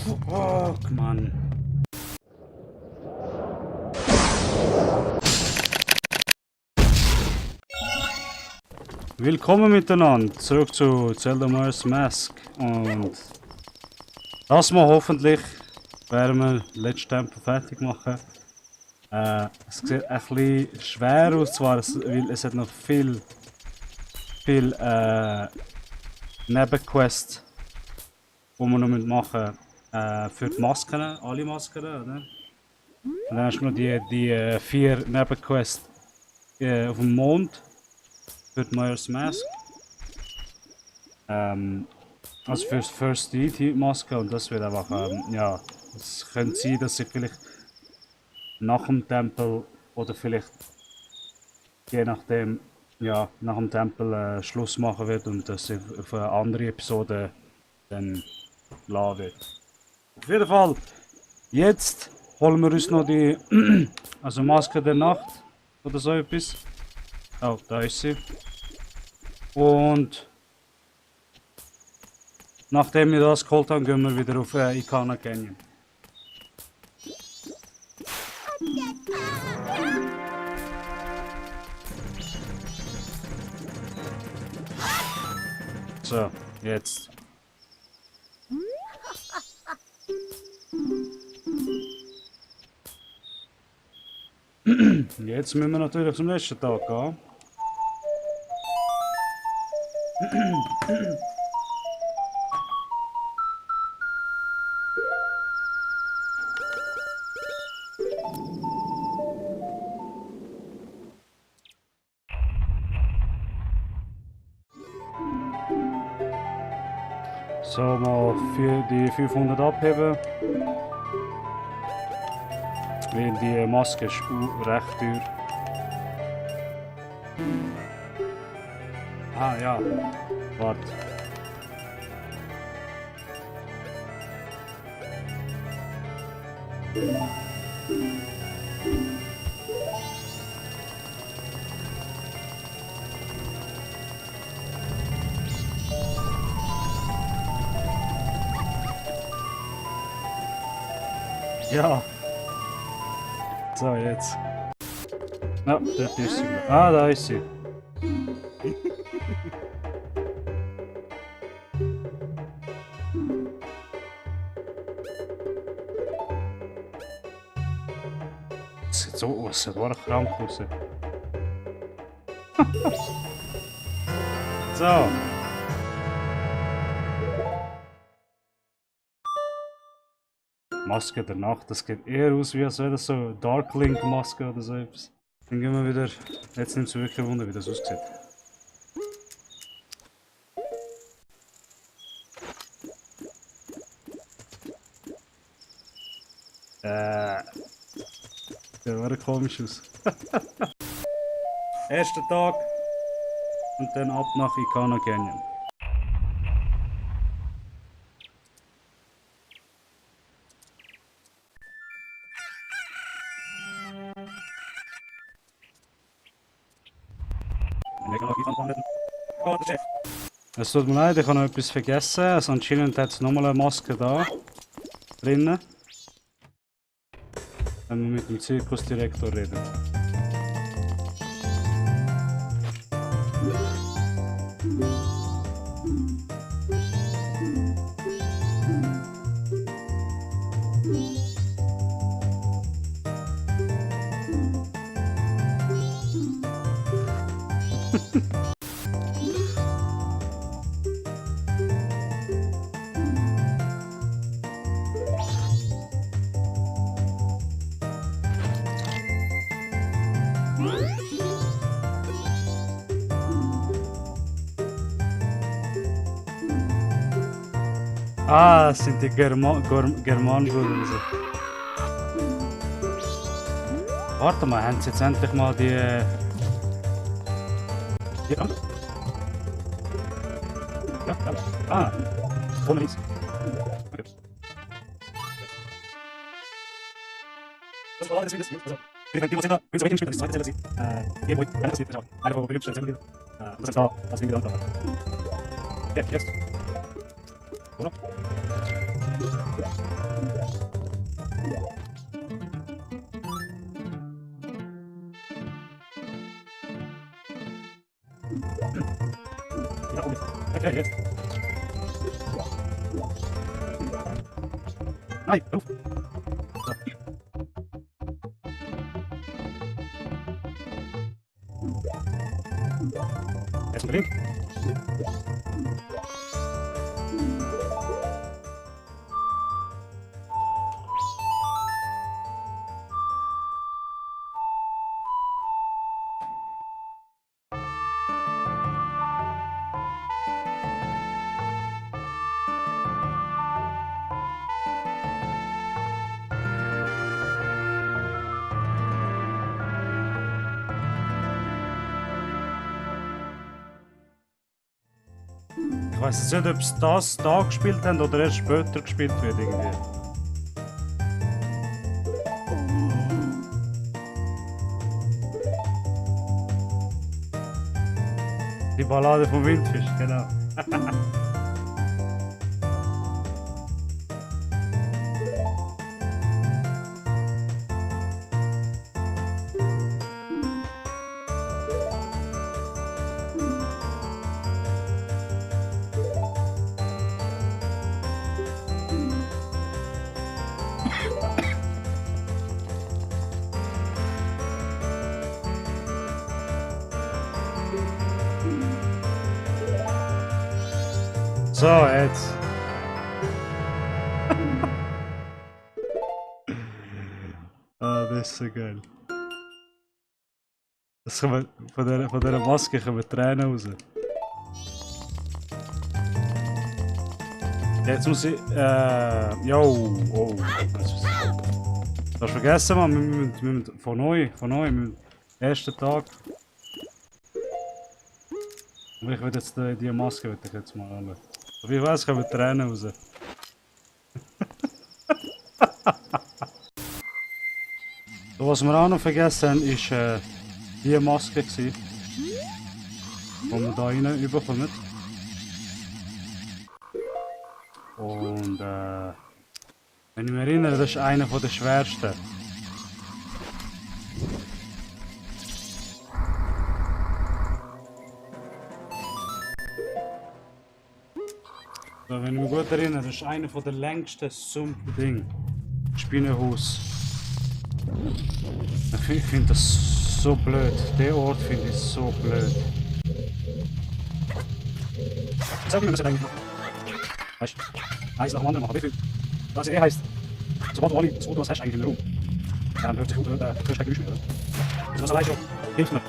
Fuck, Mann. Willkommen miteinander, zurück zu Zelda Majoras Maske. Und das mal hoffentlich werden wir den letzten Tempel fertig machen. Es sieht ein bisschen schwer aus, zwar, weil es hat noch viel Nebenquests, die wir noch machen müssen. Für die Maskene, alle Maskene, oder? Und dann hast du noch die 4 Nebenquests auf dem Mond für die Majoras Maske. Also für das First Deity Maske, und das wird einfach, ja, es könnte sein, dass ich vielleicht nach dem Tempel oder vielleicht je nachdem, ja, nach dem Tempel Schluss machen wird und das auf eine andere Episode dann lassen wird. Auf jeden Fall, jetzt holen wir uns noch die also Maske der Nacht oder so etwas. Oh, da ist sie. Und nachdem wir das geholt haben, gehen wir wieder auf Ikana Canyon. So, jetzt. Jetzt müssen wir natürlich zum letzten Tag gehen. So, mal für die 500 abheben. Weil die Maske ist recht teuer. Ah ja, warte. Ja. So, jetzt. Ja, dort ist sie. Ah, da ist sie. Das sieht so aus, das war krank aus. So. Maske der Nacht, das geht eher aus wie als wäre das so Darklink Maske oder so etwas. Dann gehen wir wieder, jetzt nimmt es wirklich Wunder, wie das aussieht. Der war komisch aus. Erster Tag und dann ab nach Ikana Canyon. Es tut mir leid, ich habe noch etwas vergessen. Also anscheinend hat es nochmal eine Maske da drinnen. Wenn wir mit dem Zirkusdirektor reden. Ah, das sind die Germanenbrüder. So. Warte mal, haben sie jetzt endlich mal die... Ja. Ja, ja. Ah, ohne nichts. Okay. Das war alles, wie das also, die Zelda, wenn es das zweite Zelda sieht, hier, wo ich das sieht, eine von den hübschen Zelda wieder. Das ist da, das Ding wieder anfangen. Ja, jetzt. Oder? Ja, okay, jetzt. Nein, ruf. So. Jetzt unbedingt. Ich weiß jetzt nicht, ob sie das da gespielt haben oder erst später gespielt wird irgendwie. Die Ballade vom Wildfisch, genau. So, jetzt. Ah, das ist so geil. Das kommen, von dieser Maske kommen Tränen raus. Jetzt muss ich. Jo, oh. Du hast vergessen, Mann. Wir müssen von neu. Ersten Tag. Aber ich will jetzt die Maske jetzt mal an. Aber ich weiß, kommen Tränen raus. So, was wir auch noch vergessen haben, ist die Maske, die wir da rein bekommen. Und wenn ich mich erinnere, das ist einer der schwersten. So, wenn ich mich gut erinnere, das ist einer der längsten Sumpf-Ding. Spinnenhaus. Ich finde das so blöd. Der Ort finde ich so blöd. Sag mir, was er eigentlich noch. Weißt du? Eins nach dem anderen machen. Wie viel? Was er heißt. Sobald du alle das Auto hast, eigentlich in den Raum. Dann hört sich gut, hörst du kein Geräusch mehr, oder? Also was allein schon hilft mir.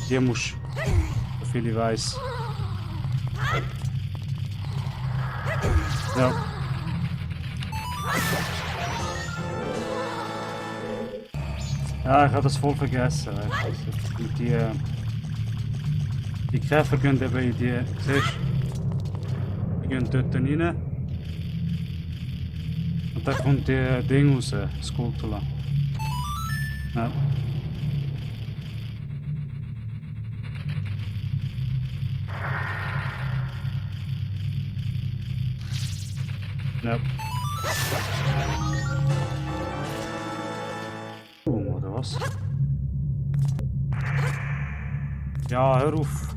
Die musst, so viel ich weiß. Ja. Ja, ich habe das voll vergessen. Weißt du? Die Käfer gehen eben in die. Siehst du? Die gehen dort rein. Und dann kommt die Ding raus, das Kultula. Ja. Ja. Oder was? Ja, hör auf.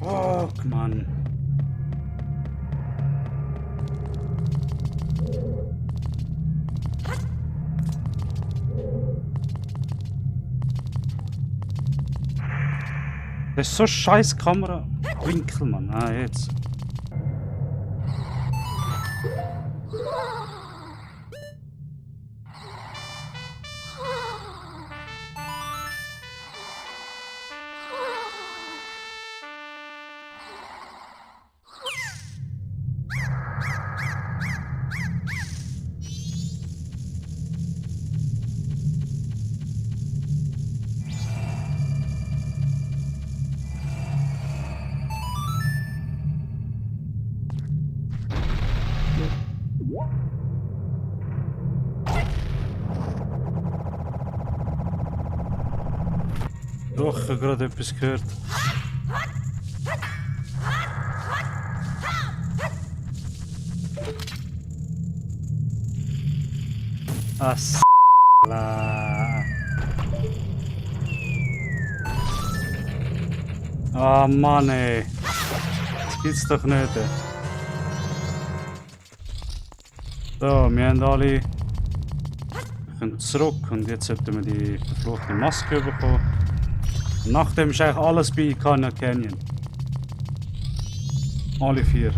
Fuck, Mann. Das ist so scheiß Kamerawinkel, Mann. Ah, jetzt. Doch, ich habe gerade etwas gehört. Ah, ah Mann ey. Das gibt's doch nicht. So, wir haben alle. Wir können zurück und jetzt sollten wir die verfluchte Maske bekommen. Und nachdem ist eigentlich alles bei Ikana Canyon. Alle 4.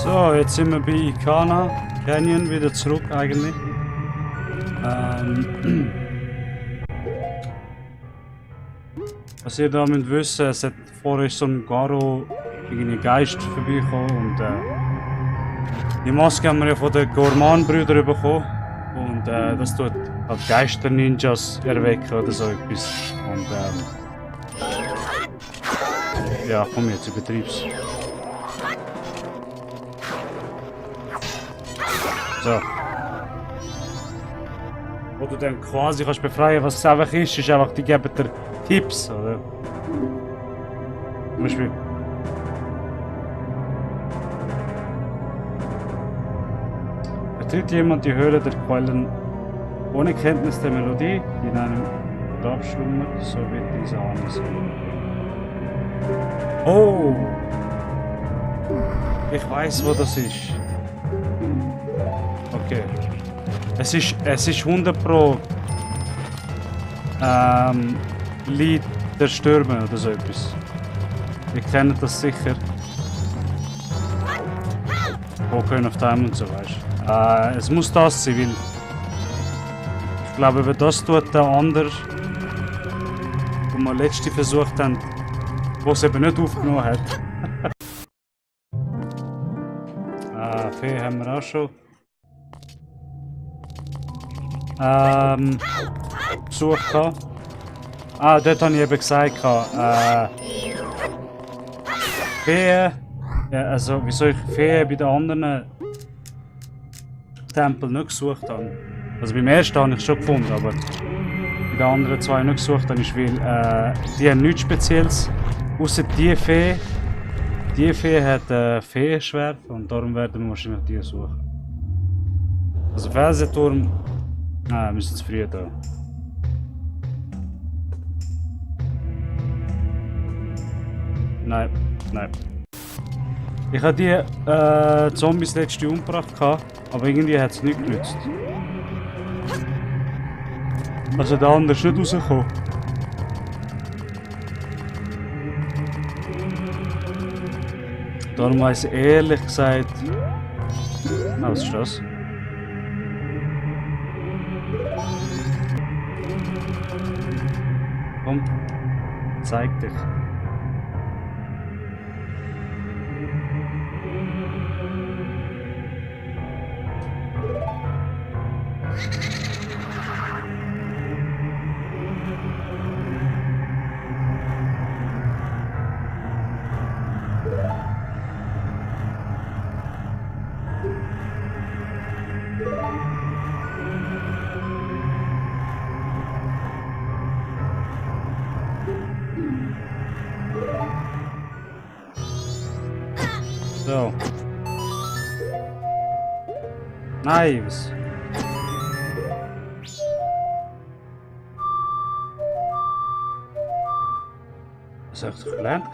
So, jetzt sind wir bei Ikana Canyon wieder zurück eigentlich. Was ihr da müsst wissen, es hat vorher so ein Garo irgendwie Geist vorbeigekommen und die Maske haben wir ja von den Gorman-Brüdern bekommen und das tut halt Geister-Ninjas erwecken oder so etwas. Und ja, komm jetzt, übertreib's. So. Wo du dann quasi kannst befreien, was es einfach ist einfach, die geben dir Tipps, oder? Zum Beispiel. Betritt jemand die Höhle der Quellen ohne Kenntnis der Melodie, die in einem Grab schlummert, so wird diese Ahne sein. Oh! Ich weiß, wo das ist. Okay. Es ist 100 Pro Lied der Stürme oder so etwas. Ihr kennt das sicher. Ocarina of Time und so, weißt. Es muss das sein, weil ich glaube, wenn das tut der andere, wo wir letzte versucht haben, wo es eben nicht aufgenommen hat. Fee haben wir auch schon. Besuch gehabt. Dort habe ich eben gesagt, Feen, ja, also wieso ich Feen bei den anderen Tempeln nicht gesucht habe. Also beim ersten habe ich es schon gefunden, aber bei den anderen 2 nicht gesucht habe, ist, weil die haben nichts Spezielles, außer die Fee. Die Fee hat Feenschwert und darum werden wir wahrscheinlich die suchen. Also Felsenturm. Wir müssen zu früh da. Nein, nein. Ich habe die Zombies letzte umgebracht, aber irgendwie hat es nicht genützt. Also der andere ist nicht rausgekommen. Darum weiss ich ehrlich gesagt. Was ist das? Komm, zeig dich. So. Knives. Was habe ich doch gelernt?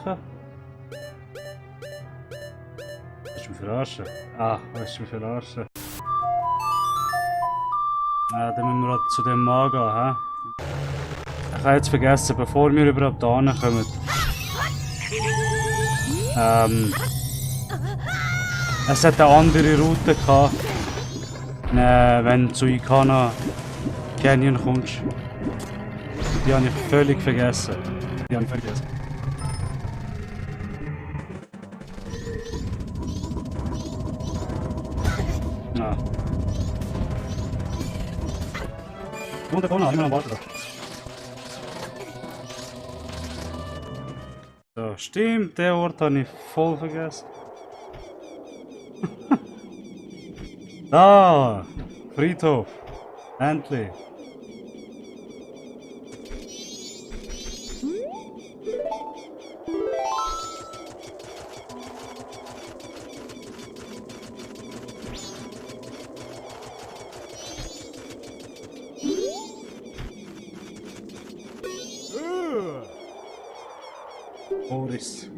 Willst du mich verarschen? Ah, willst du mich verarschen? Ja, dann müssen wir halt zu dem Mann gehen, hä? Ich habe jetzt vergessen, bevor wir überhaupt da kommen. Es hat eine andere Route gehabt, wenn du zu Ikana Canyon kommst. Die habe ich völlig vergessen. Ah. Und da vorne, immer noch warten. So, stimmt, den Ort habe ich voll vergessen. Da! Friedhof! Endlich! Boris.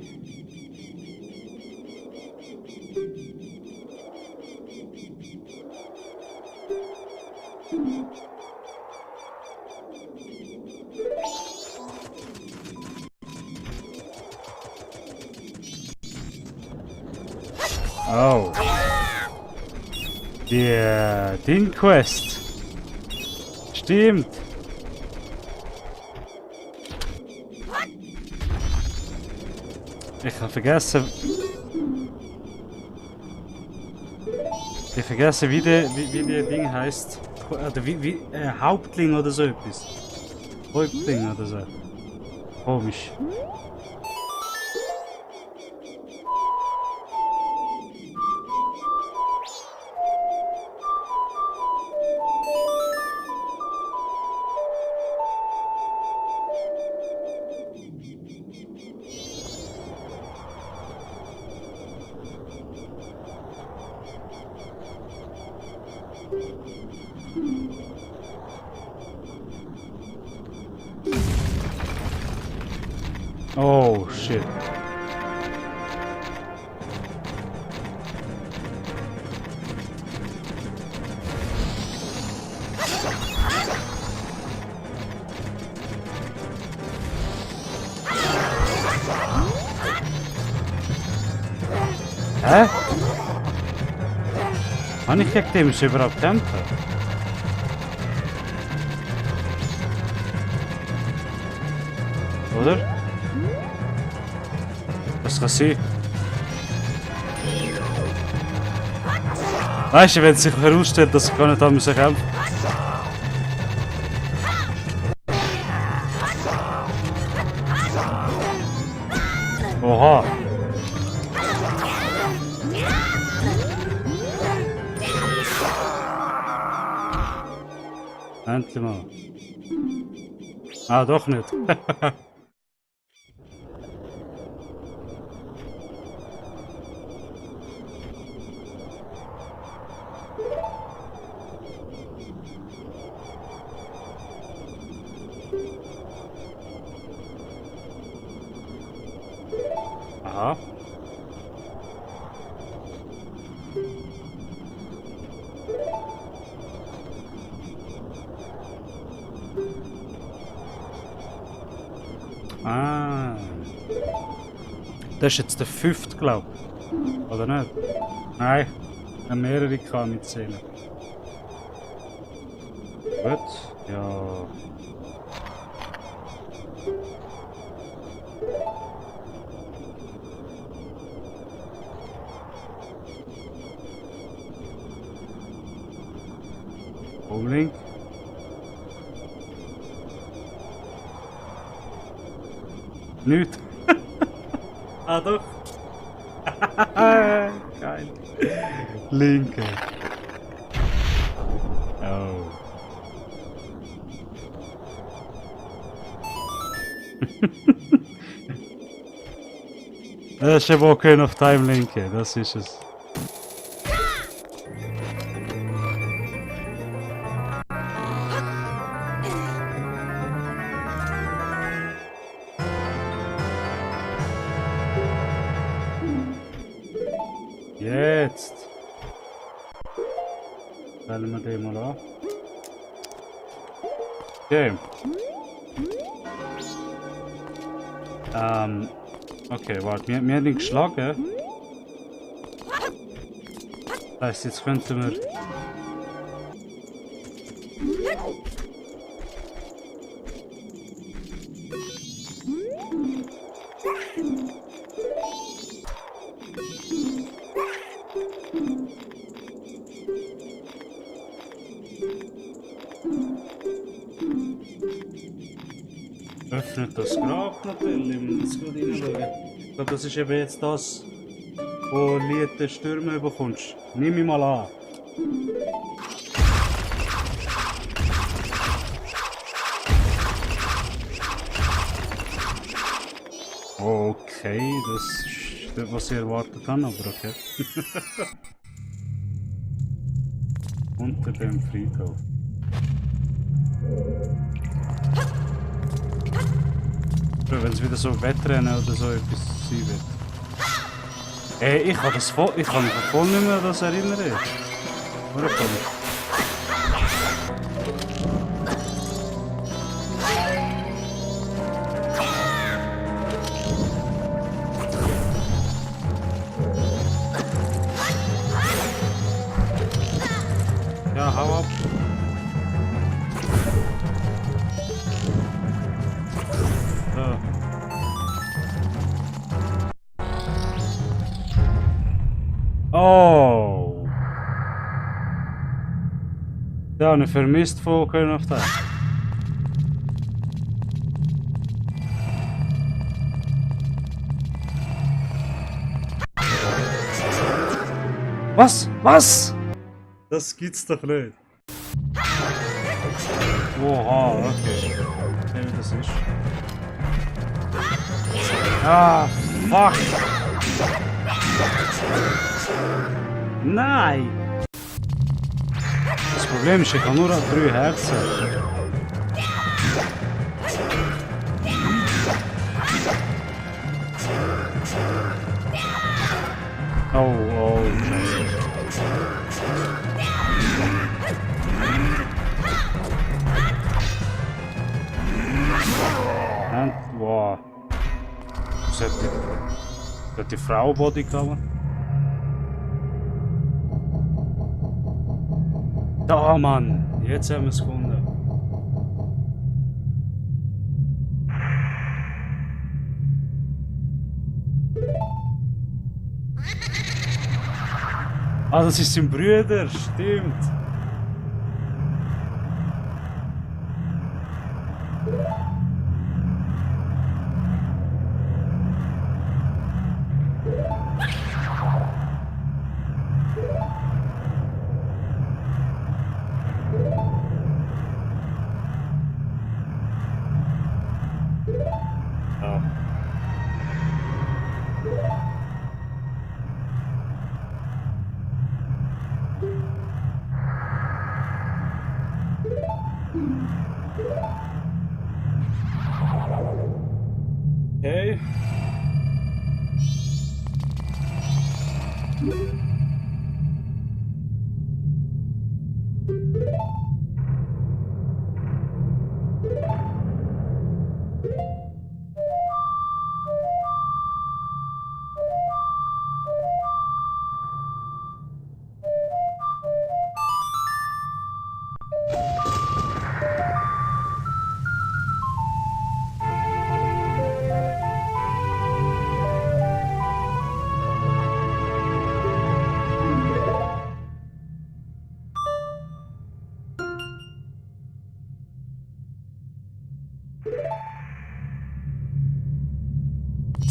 Oh. Der Ding-Quest. Stimmt. Ich habe vergessen. Ich vergesse, wie der Ding heißt. Oder wie Hauptling oder so etwas. Häuptling oder so. Komisch. Oh shit. Hä? Kann ich gegen dem überhaupt kämpfen? Oder? Das kann sein. Weißt du, wenn es sich herausstellt, dass ich gar nicht haben müssen kämpfen. Oha! Endlich mal. Ah, doch nicht. Aha. Ah. Das ist jetzt der 5. glaube ich. Oder nicht? Nein. Ich habe mehrere kann mitzählen. Gut. Ja. Link. Nicht. Ah doch. Geil. Linke. Oh. Das ist ein Walk-in of Time Linke, das ist es. Jetzt! Wählen wir den mal an. Okay. Okay, warte, wir haben ihn geschlagen. Das heisst, jetzt könnten wir... Öffnet das Grab natürlich, wenn wir jetzt gut reinschauen. Ich glaube, das ist eben jetzt das, wo Lied Stürme bekommst. Nimm mich mal an. Okay, das ist nicht, was ich erwartet habe, aber okay. Unter dem Friedhof. Wenn es wieder so Wettrennen oder so etwas sein wird. Ey, ich kann mich voll nicht mehr an das erinnern. Oder komm ich? Ja, hau ab. So. Oh! Ja, eine vermisst von können auf das. Was? Was? Das gibt's doch nicht. Oha, okay. Wie das ist. Ah, fuck! Nein! Das Problem ist, ich habe nur 3 Herzen. Oh, und, wow. Hat die Frau Body gehabt? Da, Mann! Jetzt haben wir es gefunden. Ah, das ist sein Bruder, stimmt. Ja. Okay.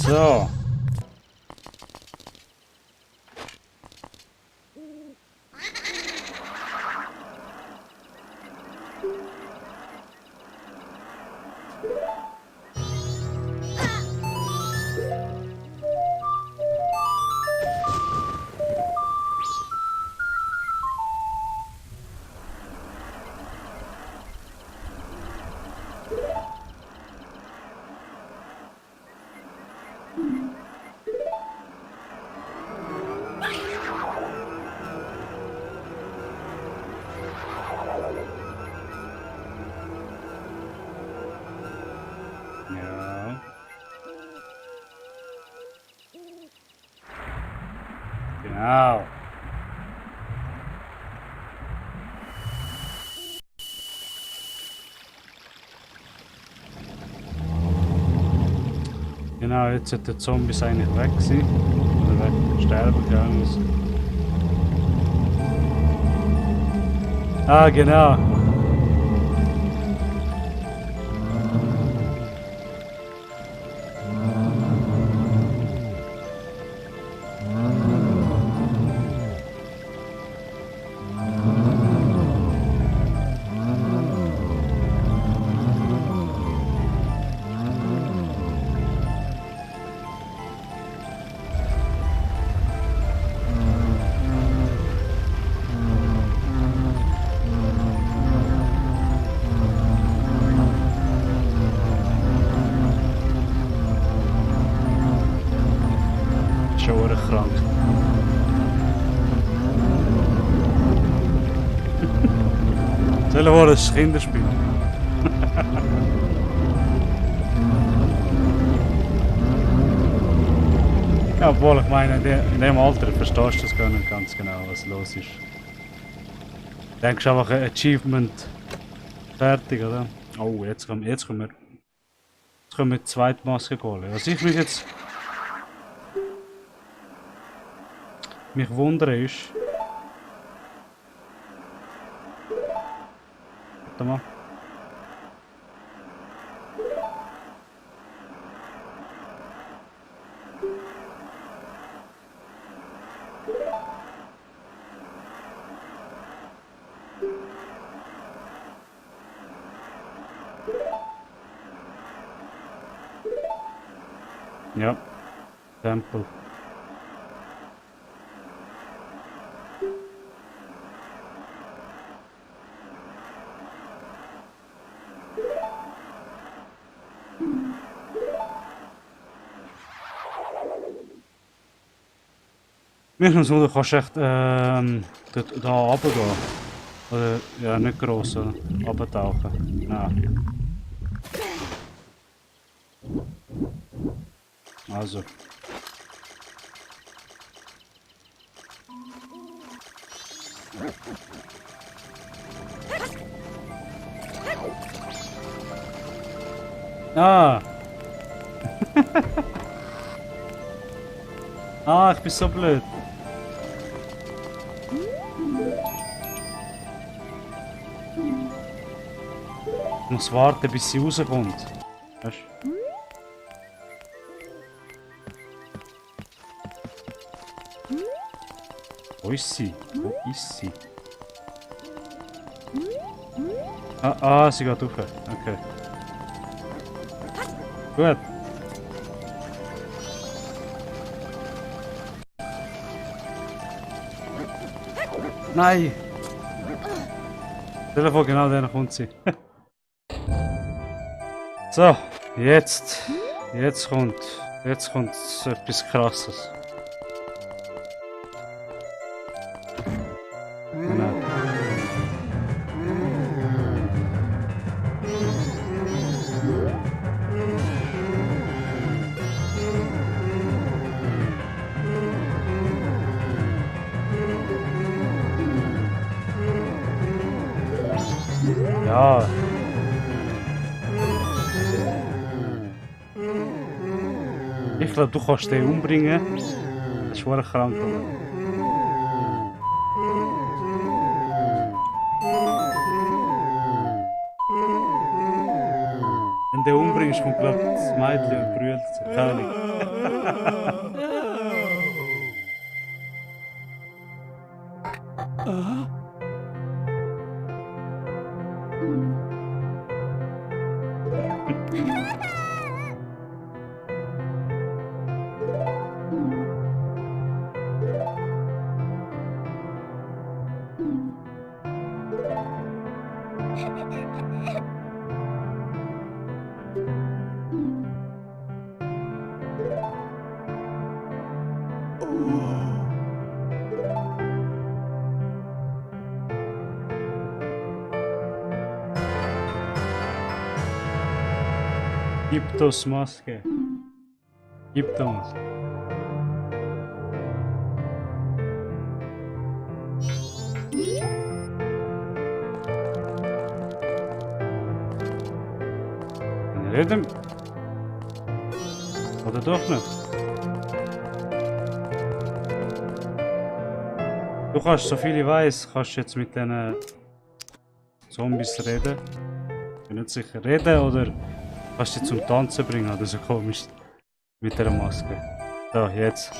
So. Genau. Genau, jetzt sollte der Zombies eigentlich weg sein. Oder weg sterben gegangen ist. Ah, genau. Schon erg krank. Sollen wir ein Kinderspiel? Ja, obwohl ich meine, in dem Alter verstehst du das gar nicht ganz genau, was los ist. Denkst einfach ein Achievement fertig, oder? Oh, jetzt können wir die zweite Maske holen. Was ich mich wundere ist. Warte mal. Ja, Tempel. Mich muss du kannst echt da runtergehen. Oder ja, nicht gross, oder? Runtertauchen. Nein. Also. Ah! Ah, ich bin so blöd. Ich muss warten, bis sie rauskommt. Weißt du? Wo ist sie? Wo ist sie? Ah, sie geht rauf. Okay. Gut. Nein! Telefon, genau der kommt sie. So, jetzt kommt etwas Krasses. Genau. Ja. Ich glaube, du kannst den umbringen. Das ist schwer krank. Wenn du den umbringst, kommt glaube ich das Mädchen und brüllt sich. Keine Ahnung. Gib das Maske. Gib das. Reden. Oder doch nicht? Du kannst, so viel ich weiss, kannst jetzt mit diesen Zombies reden. Ich bin nicht sicher. Reden oder kannst du sie zum Tanzen bringen oder so komisch. Mit der Maske. So, jetzt.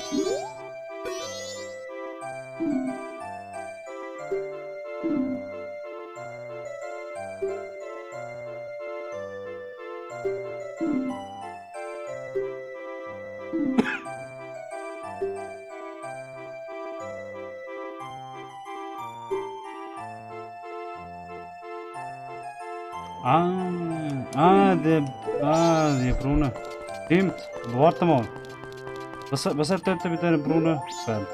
Die Brunnen. Stimmt. Warte mal. Was hat dort mit diesen Brunnen gefällt?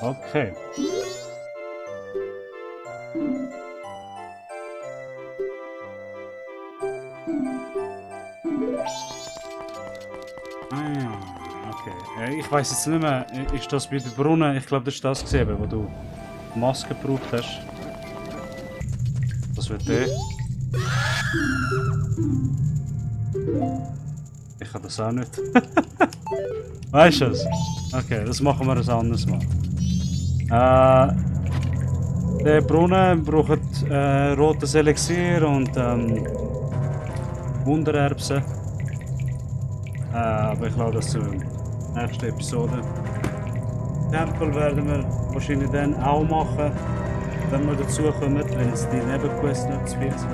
Okay. Okay. Ich weiß jetzt nicht mehr, ist das bei den Brunnen? Ich glaube, das ist das gesehen, wo du Maske gebraucht hast. Das wird der. Ich kann das auch nicht. Weißt du es? Okay, das machen wir ein anderes Mal. Der Brunnen braucht rotes Elixier und Wundererbsen. Aber ich glaube, das zur nächsten Episode. Tempel werden wir wahrscheinlich dann auch machen, wenn wir dazu kommen, wenn es die Nebenquests nicht zu viel sind.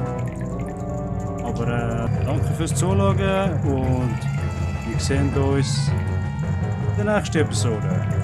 Aber danke fürs Zuschauen und wir sehen uns in der nächsten Episode.